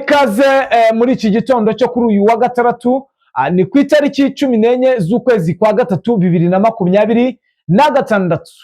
Ikaze muri iki gitondo cyo kuri uyu wa gatandatu, ni ku itariki 14 z'ukwezi kwa gatatu 2026.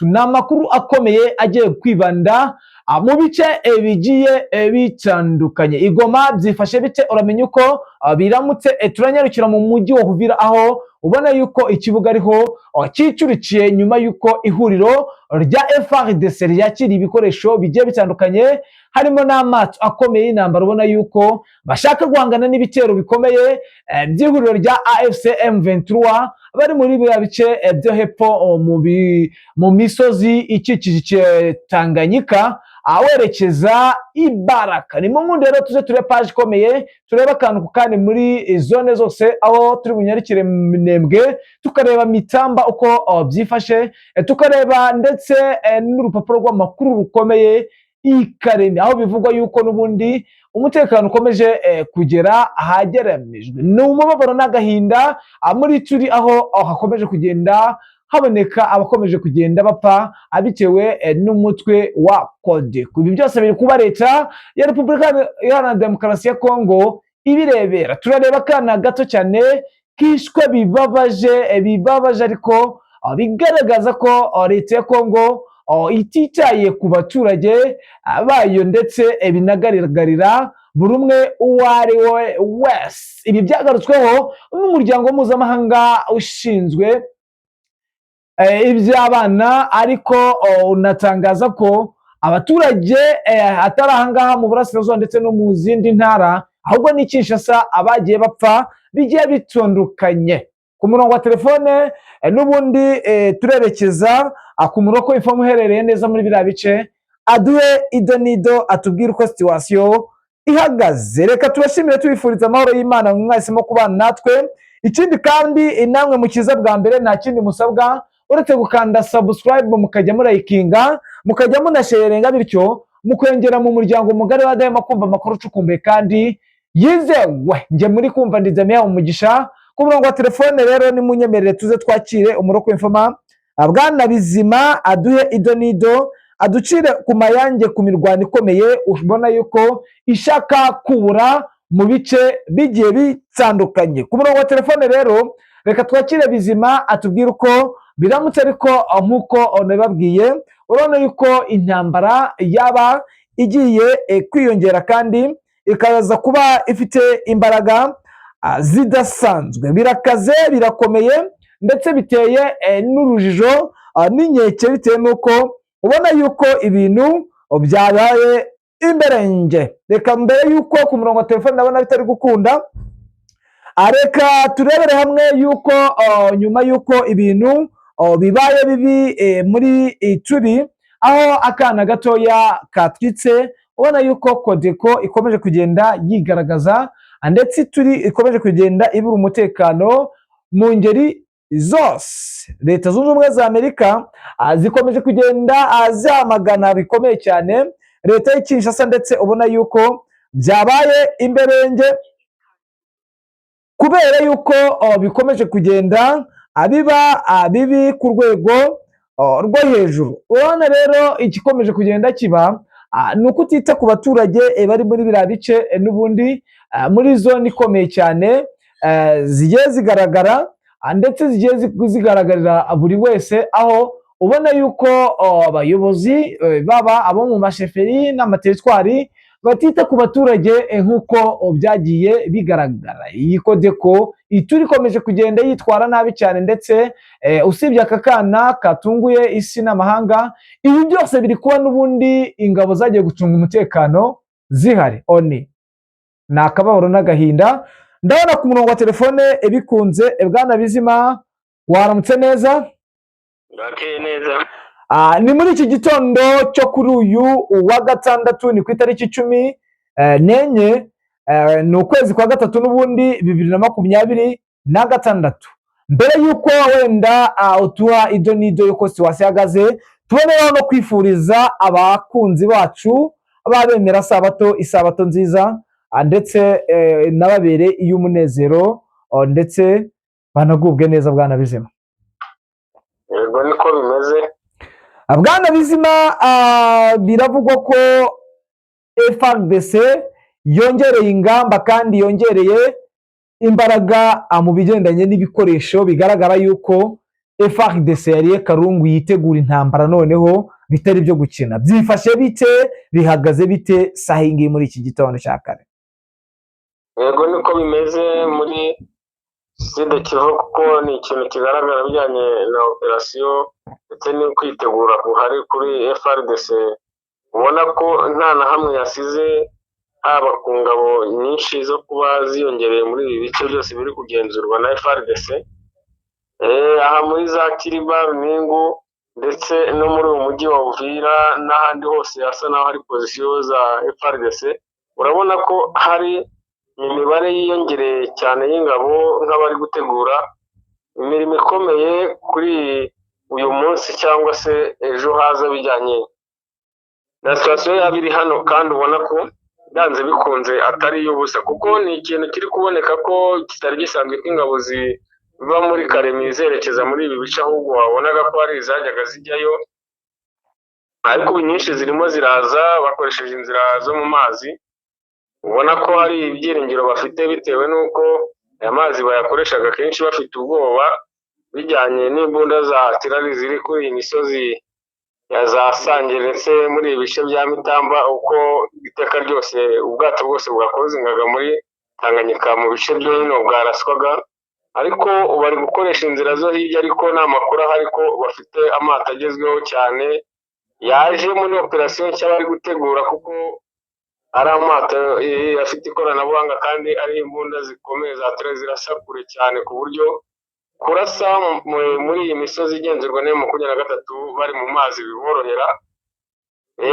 Ni amakuru akomeye agiye kwibanda mu bice bigiye bitandukanye. I Goma byifashe bite? Uramenya uko biramutse. Turanyarukira mu mujyi wa Uvira, aho ubona yuko ikibuga ariho cyicurikiye nyuma y'uko ihuriro rya FARDC ryakiriye ibikoresho bigiye bitandukanye, harimo n'amato akomeye y'intambara, ubona yuko bashaka guhangana n'ibitero bikomeye by'ihuriro rya AFC M23 bari muri biriya bice byo hepfo mu misozi ikikije Tanganyika awerekeza i Baraka. Ni mu nkundi rero tuze turebe page ikomeye, turebe akantu ku kandi muri zone zose, aho turi bunyarukire mu Minembwe tukareba Mitamba uko byifashe, tukareba ndetse n'urupapuro rw'amakuru rukomeye i Karemi, aho bivugwa yuko n'ubundi umutekano ukomeje kugera ahagereranyijwe. Ni umubabaro n'agahinda muri turi aho hakomeje kugenda haboneka abakomeje kugenda bapfa bitewe n'umutwe wa CODECO. Ibi byose biri kuba Leta ya Repubulika Iharanira Demokarasi ya Kongo ibirebera. Turareba akana gato cyane kishwe bibabaje, bibabaje ariko bigaragaza ko Leta ya Kongo ititaye ku baturage bayo, ndetse binagaragarira buri umwe uwo ari we wese. Ibi byagarutsweho n'umuryango mpuzamahanga ushinzwe iby'abana, ariko unatangaza ko abaturage atari ahangaha mu burasirazuba ndetse no mu zindi ntara, ahubwo ni Kinshasa abagiye bapfa bigiye bitandukanye. Ku murongo wa telefone n'ubundi turerekeza ku murongo w'ifomu uherereye neza muri biriya bice, aduhe ido n'ido, atubwire uko situation ihagaze. Reka tubashimire, tubifuriza amahoro y'Imana mwahisemo kubana natwe. Ikindi kandi, namwe mukiza bwa mbere, nta kindi musabwa uretse gukanda subscribe, mukajya murayikinga, mukajya munasharinga, bityo mukongera mu muryango mugari wa Dayima kumva amakuru ucukumbuye kandi yizewe. Njye muri kumva ndi Damian Umugisha. Ku murongo wa telefone rero nimunyemerere tuze twakire umuroko w'infoma Bwana Bizima, aduhe ido n'ido, aducire ku mayange ku mirwano ikomeye ubona yuko ishaka kubura mu bice bigiye bitandukanye. Ku murongo wa telefone rero reka twakire Bizima atubwire uko biramutse, ariko nk'uko nabibabwiye, urabona yuko intambara yaba igiye kwiyongera kandi ikaza kuba ifite imbaraga zidasanzwe. Birakaze, birakomeye, ndetse biteye n'urujijo n'inkeke, bitewe n'uko ubona yuko ibintu byabaye imberenge. Reka mbere yuko ku murongo wa telefone ndabona bitari gukunda, reka turebere hamwe yuko nyuma yuko ibintu bibaye bibi muri Ituri, aho akana gatoya katwitse, ubona yuko CODECO ikomeje kugenda yigaragaza, ndetse Ituri ikomeje kugenda ibura umutekano mu ngeri zose. Leta Zunze Ubumwe za Amerika zikomeje kugenda zamagana bikomeye cyane leta y'i Kinshasa, ndetse ubona yuko byabaye imberenge kubera yuko bikomeje kugenda biba bibi ku rwego rwo hejuru. Urabona rero igikomeje kugenda kiba ni ukutita ku baturage bari muri biriya bice, n'ubundi muri zone ikomeye cyane zigiye zigaragara, ndetse zigiye zigaragarira buri wese, aho ubona yuko abayobozi baba abo mu masheferi n'amateritwari batita ku baturage nk'uko byagiye bigaragara. Iyi CODECO Ituri ikomeje kugenda yitwara nabi cyane, ndetse usibye aka kana katunguye isi n'amahanga, ibi byose biri kuba n'ubundi ingabo zagiye gucunga umutekano zihari. Oni ni akababaro n'agahinda. Ndabona ku murongo wa telefone bikunze. Bwana Bizima, waramutse neza? Bwakeye neza. Ni muri iki gitondo cyo kuri uyu wa gatandatu, ni ku itariki 14, ni ukwezi kwa gatatu n'ubundi 2026. Mbere y'uko wenda utuha ido n'ido y'uko situation ihagaze, tuboneyeho no kwifuriza abakunzi bacu b'abemera sabato isabato nziza, ndetse n'ababere iy'umunezero, ndetse banagubwe neza, Bwana Bizima. Yego, niko bimeze. Bwana Bizima, biravugwa ko FARDC yongereye ingamba kandi yongereye imbaraga mu bigendanye n'ibikoresho. Bigaragara yuko FARDC yariye karungu, yitegura intambara noneho bitari byo gukina. Byifashe bite? Bihagaze bite saha iyi ngiyi muri iki gitondo cya kare? Yego, niko bimeze muri Sud Kivu, kuko ni ikintu kigaragara bijyanye na operasiyo ndetse no kwitegura guhari kuri FARDC. Ubona ko nta na hamwe yasize, haba ku ngabo nyinshi zo kuba ziyongereye muri ibi bice byose biri kugenzurwa na FARDC. Aha muri za Kiriba, Runingu ndetse no muri uyu mujyi wa Uvira n'ahandi hose hasa n'aho hari pozisiyo za FARDC, urabona ko hari imibare yiyongereye cyane y'ingabo, nk'abari gutegura imirimo ikomeye kuri uyu munsi cyangwa se ejo haza, bijyanye na situation yaba iri hano. Kandi ubona ko byanze bikunze atari iy'ubusa, kuko ni ikintu kiri kuboneka ko kitari gisanzwe ko ingabo ziva muri Karemi zerekeza muri ibi bice, ahubwo wabonaga ko hari izajyaga zijyayo, ariko ubu nyinshi zirimo ziraza bakoresheje inzira zo mu mazi. Ubona ko hari ibyiringiro bafite bitewe n'uko aya mazi bayakoreshaga kenshi bafite ubwoba, bijyanye n'imbunda za artillery ziri kuri iyi misozi ya za Sange ndetse muri ibi bice bya Mitamba, uko iteka ryose ubwato bwose bwacrossingaga muri Tanganyika mu bice byo hino bwaraswaga. Ariko ubu bari gukoresha inzira zo hirya, ariko nta makuru ahari ko bafite amato agezweho cyane yaje muri operasiyo nshya bari gutegura, kuko ari amato afite ikoranabuhanga kandi ari imbunda zikomeye za artillery zirasa kure cyane, ku buryo kurasa muri iyi misozi igenzurwa na 23 bari mu mazi biborohera.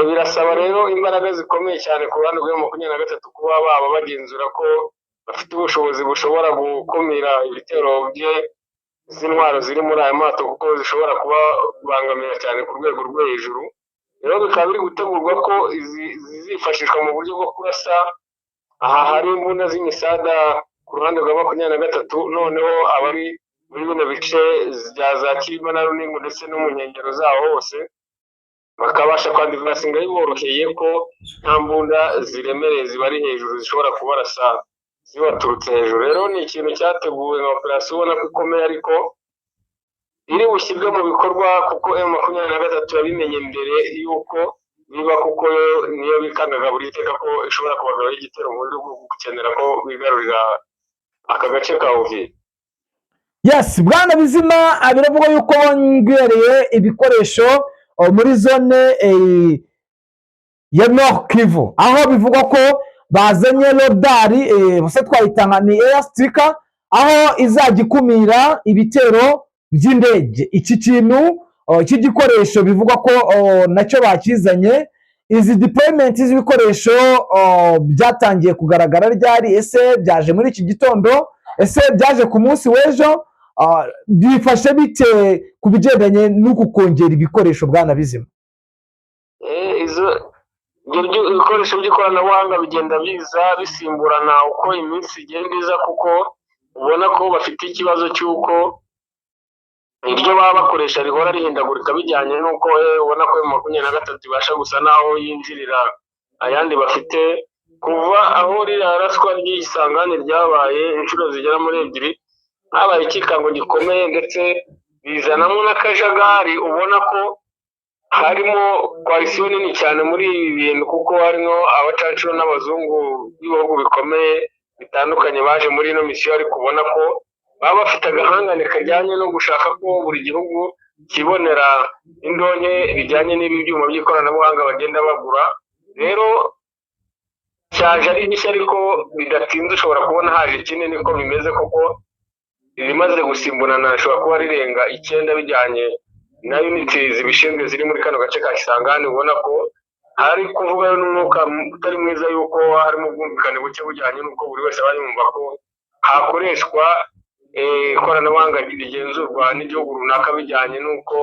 Birasaba rero imbaraga zikomeye cyane ku ruhande rwa 23 kuba baba bagenzura ko bafite ubushobozi bushobora gukumira ibitero bye z'intwaro ziri muri aya mato, kuko zishobora kubabangamira cyane ku rwego rwo hejuru. Rero bikaba biri gutegurwa ko izi zizifashishwa mu buryo bwo kurasa aha hari imbunda z'imisada ku ruhande rwa 23, noneho abari muri bino bice bya za Kirima na Runingu ndetse no mu nkengero zaho hose bakabasha kwadvancinga biboroheye, ko nta mbunda ziremereye zibari hejuru zishobora kubarasa zibaturutse hejuru. Rero ni ikintu cyateguwe nka operasiyo ubona ko ikomeye, ariko iri bushyirwe mu bikorwa kuko M23 yabimenye mbere y'uko biba, kuko yo niyo bikangaga buri teka ko ishobora kubagabaho igitero mu buryo bwo gukenera ko bigarurira aka gace ka Uvira. Yes, bwana Bizima, biravugwa yuko bongereye ibikoresho muri zone ya Nord Kivu, aho bivugwa ko bazanye radar, bose twayitanga ni air strike, aho izajya ikumira ibitero by'indege. Iki kintu cy'igikoresho bivugwa ko nacyo bakizanye. Izi deployment z'ibikoresho byatangiye kugaragara ryari? Ese byaje muri iki gitondo? Ese byaje ku munsi w'ejo? Byifashe bite ku bigendanye n'uku kongera ibikoresho, bwana Bizima? Izo ibyo ibikoresho by'ikoranabuhanga bigenda biza bisimburana uko iminsi igenda iza, kuko ubona ko bafite ikibazo cy'uko iryo baba bakoresha rihora rihindagurika, bijyanye n'uko ubona ko 23 ibasha gusa n'aho yinjirira ayandi bafite. Kuva aho ririya raswa ry'isangane ryabaye inshuro zigera muri ebyiri, habaye ikikango gikomeye ndetse bizanamo n'akajagari. Ubona ko harimo coalition nini cyane muri ibi bintu, kuko harimo abacancuro n'abazungu b'ibihugu bikomeye bitandukanye baje muri ino misiyo, ariko ubona ko baba bafite agahangane kajyanye no gushaka ko buri gihugu kibonera indonke bijyanye n'ibi byuma by'ikoranabuhanga bagenda bagura. Rero cyaje ari gishya, ariko bidatinze ushobora kubona haje ikindi. Niko bimeze, kuko irimaze gusimburana rishobora kuba rirenga icyenda, bijyanye na unit zibishinzwe ziri muri kano gace ka Kisangani. Ubona ko hari kuvuga n'umwuka utari mwiza yuko harimo ubwumvikane buke, bujyanye n'uko buri wese aba yumva ko hakoreshwa ikoranabuhanga rigenzurwa n'igihugu runaka, bijyanye n'uko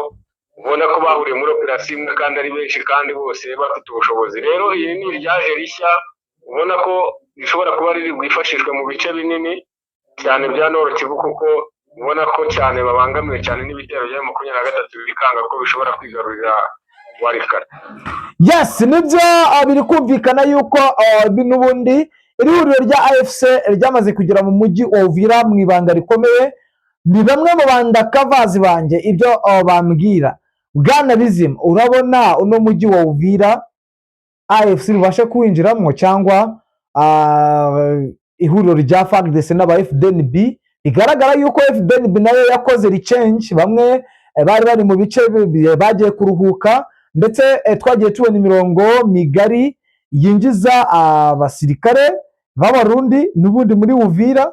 ubona ko bahuriye muri operasiyo imwe kandi ari benshi kandi bose bafite ubushobozi. Rero iri ni iryaje rishya, ubona ko rishobora kuba riri bwifashishwe mu bice binini cyane bya Nord Kivu, kuko ubona ko cyane babangamiwe cyane n'ibitero bya 23 bikanga ko bishobora kwigarurira Walikale. Yes, nibyo, biri kumvikana yuko n'ubundi Iri huriro rya AFC ryamaze kugera mu mujyi wa Uvira mu ibanga rikomeye. Ni bamwe mu ba undercovers banjye ibyo bambwira. Bwana Bizima, urabona uno mujyi wa Uvira AFC rubashe kuwinjiramo, cyangwa ihuriro rya FARDC n'aba FDNB? Bigaragara yuko FDNB nayo yakoze rechange. Bamwe bari bari mu bice bagiye kuruhuka, ndetse twagiye tubona imirongo migari yinjiza abasirikare b'Abarundi n'ubundi muri Uvira.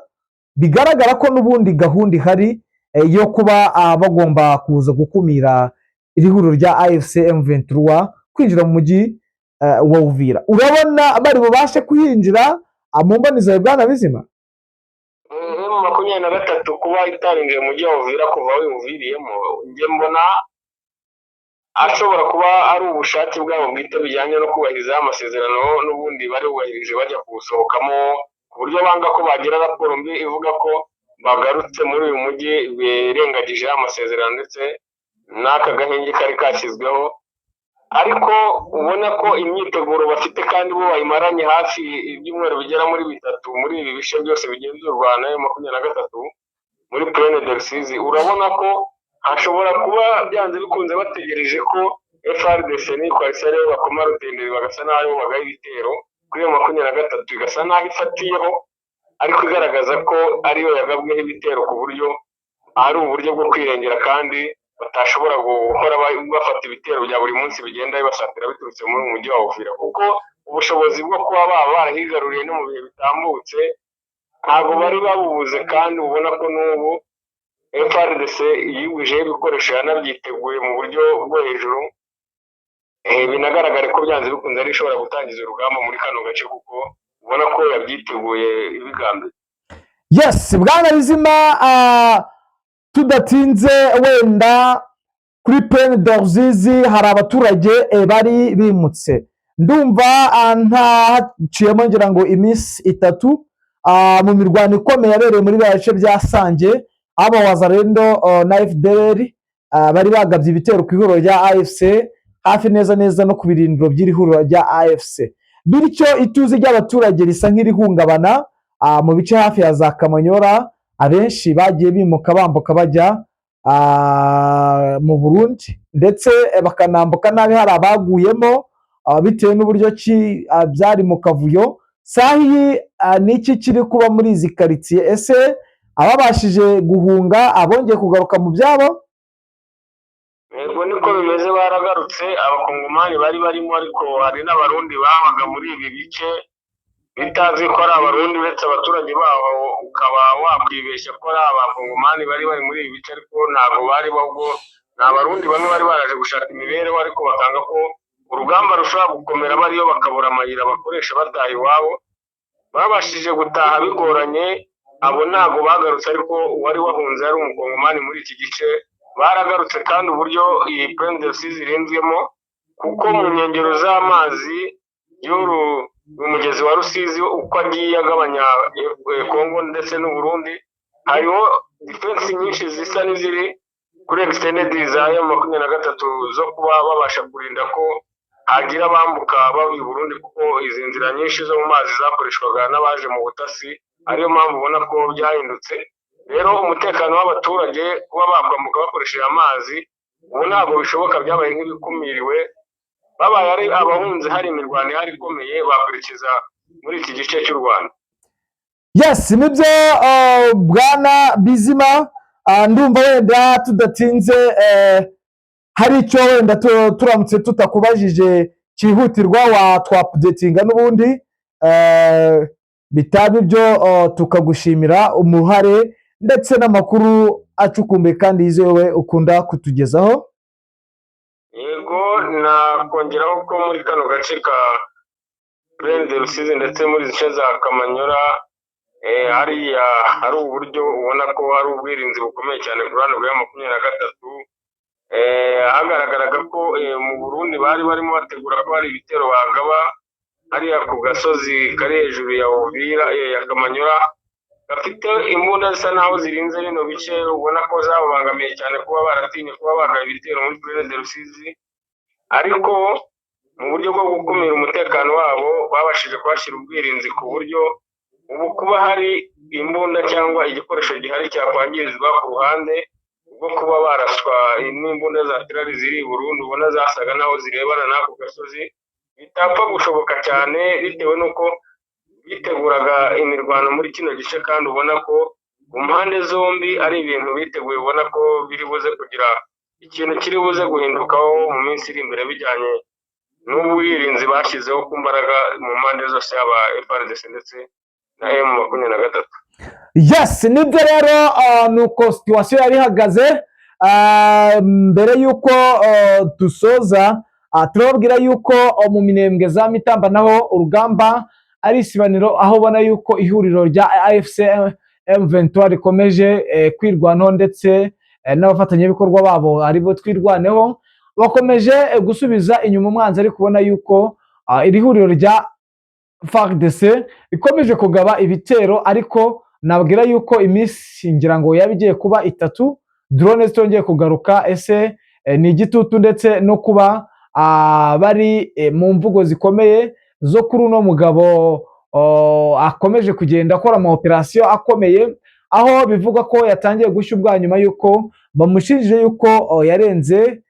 Bigaragara ko n'ubundi gahunda ihari yo kuba bagomba kuza gukumira iri huriro rya AFC M23 kwinjira mu mujyi wa Uvira. Urabona bari bubashe kuhinjira mu mboni zawe, bwana Bizima? M23 kuba itarinjiye mu mujyi wa Uvira kuva wiwuviriyemo, njye mbona ashobora kuba ari ubushake bwabo bwite bijyanye no kubahiriza amasezerano n'ubundi bari bubahirije bajya kuwusohokamo, ku buryo banga ko bagira raporo mbi ivuga ko bagarutse muri uyu mujyi birengagije amasezerano ndetse n'aka gahenge kari kashyizweho. Ariko ubona ko imyiteguro bafite kandi bo bayimaranye hafi ibyumweru bigera muri 3 muri ibi bice byose bigenzurwa na M23 muri Plaine de Rusizi, urabona ko hashobora kuba byanze bikunze bategereje ko FARDC n'icoalition ariyo bakoma rutenderi, bagasa n'aho bagaha ibitero kuri iyo 23, igasa n'aho ifatiyeho, ariko igaragaza ko ariyo yagabweho ibitero, ku buryo ari uburyo bwo kwirengera kandi batashobora guhora bafata ibitero bya buri munsi bigenda bibasatira biturutse muri uyu mujyi wa Uvira, kuko ubushobozi bwo kuba baba barahigaruriye no mu bihe bitambutse ntabwo bari babubuze. Kandi ubona ko n'ubu FARDC yigwijeho ibikoresho, yanabyiteguye mu buryo bwo hejuru. Binagaragare ko byanze bikunze ari ishobora gutangiza urugamba muri kano gace, kuko ubona ko yabyiteguye ibigambiriye. Yes, bwana Bizima, tudatinze wenda kuri Plaine de Ruzizi, hari abaturage bari bimutse. Ndumva ntahaciyemo ngira ngo iminsi 3 mu mirwano ikomeye yabereye muri biriya bice bya Sange, aho Abawazalendo na FDLR bari bagabye ibitero ku ihuriro rya AFC, hafi neza neza no ku birindiro by'iri huriro rya AFC, bityo ituze ry'abaturage risa nk'irihungabana mu bice hafi ya za Kamanyora. Abenshi bagiye bimuka bambuka bajya mu Burundi, ndetse bakanambuka nabi, hari abaguyemo bitewe n'uburyo ki byari mu kavuyo. Sahi niki kiri kuba muri izi karitsiye? Ese ababashije guhunga abongeye kugaruka mu byabo? Yego, niko bimeze, baragarutse. Abakongomani bari barimo, ariko hari n'Abarundi babaga muri ibi bice bitazi ko ari Abarundi. Uretse abaturage baho ukaba wakwibeshya ko ari Abakongomani bari bari muri ibi bice, ariko ntabwo bari, ahubwo ni Abarundi bamwe bari baraje gushaka imibereho, ariko bakanga ko urugamba rushobora gukomera bariyo, bakabura amayira bakoresha bataha iwabo. Babashije gutaha bigoranye, abo ntabwo bagarutse, ariko uwari wahunze ari Umukongomani muri iki gice baragarutse. Kandi uburyo iyi Plaine de Rusizi irinzwemo, kuko mu nkengero z'amazi y'uru mugezi wa Rusizi uko agiye agabanya Kongo ndetse n'u Burundi, hariho defense nyinshi zisa n'iziri kuri extended za M23 zo kuba babasha kurinda ko hagira abambuka bava i Burundi, kuko izi nzira nyinshi zo mu mazi zakoreshwaga n'abaje mu butasi, ariyo mpamvu ubona ko byahindutse. Rero umutekano w'abaturage kuba bakwambuka bakoresheje amazi ubu ntabwo bishoboka, byabaye nk'ibikumiriwe. Babaye ari abahunze hari imirwano ihari ikomeye, bakurikiza muri iki gice cy'u Rwanda. Yes, nibyo, bwana Bizima. Ndumva wenda tudatinze, hari icyo wenda turamutse tutakubajije cyihutirwa watwaupdatinga n'ubundi, bitaba ibyo tukagushimira umuhare ndetse n'amakuru acukumbuye kandi yizewe ukunda kutugezaho. Yego, nakongeraho ko muri kano gace ka Plaine de Rusizi ndetse muri izi za Kamanyora, hariya hari uburyo ubona ko hari ubwirinzi bukomeye cyane ku ruhande rwa 23. Hagaragaraga ko mu Burundi bari barimo bategura ko hari ibitero bagaba hariya ku gasozi kari hejuru ya Uvira, ya Kamanyora, gafite imbunda zisa naho zirinze bino bice, ubona ko zababangamiye cyane kuba baratinye kuba bagaba ibitero muri Plaine de Rusizi. Ariko Mu buryo bwo gukumira umutekano wabo, babashije kuhashyira ubwirinzi, ku buryo ubu kuba hari imbunda cyangwa igikoresho gihari cyakwangirizwa ku ruhande rwo kuba baraswa n'imbunda za tirari ziri i Burundi, ubona zasaga naho zirebana n'ako gasozi, bitapfa gushoboka cyane, bitewe n'uko biteguraga imirwano muri kino gice. Kandi ubona ko ku mpande zombi ari ibintu biteguye, ubona ko biri buze kugira ikintu kiri buze guhindukaho mu minsi iri imbere, bijyanye n'ubwirinzi bashyizeho ku mbaraga mu mpande zose, yaba FARDC ndetse na M23. Yes, nibyo rero, nuko situation yari ihagaze. Mbere y'uko dusoza, turababwira yuko mu Minembwe za Mitamba naho urugamba ari isibaniro, aho ubona yuko ihuriro rya AFC M23 rikomeje kwirwanaho, ndetse n'abafatanyabikorwa babo aribo Twirwaneho, bakomeje gusubiza inyuma umwanzi. Ariko ubona yuko iri huriro rya FARDC rikomeje kugaba ibitero, ariko nabwira yuko iminsi ngira ngo yaba igiye kuba 3 drone zitongeye kugaruka. Ese ni igitutu ndetse no kuba bari mu mvugo zikomeye zo kuri uno mugabo akomeje kugenda akora ama operasiyo akomeye, aho bivugwa ko yatangiye gushya ubwa nyuma yuko bamushinjije yuko yarenze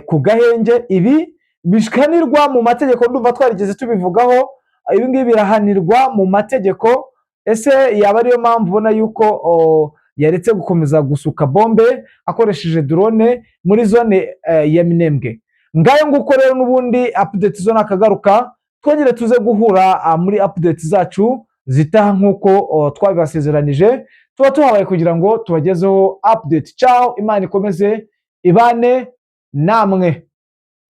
ku gahenge. Ibi bihanirwa mu mategeko, ndumva twarigeze tubivugaho, ibi ngibi birahanirwa mu mategeko. Ese yaba ariyo mpamvu ubona yuko yaretse gukomeza gusuka bombe akoresheje drone muri zone ya Minembwe? Ngayo nguko rero, n'ubundi update zo nakagaruka, twongere tuze guhura muri update zacu zitaha nk'uko twabibasezeranije. Tuba tuhabaye kugira ngo tubagezeho update. Ciao, Imana ikomeze ibane namwe.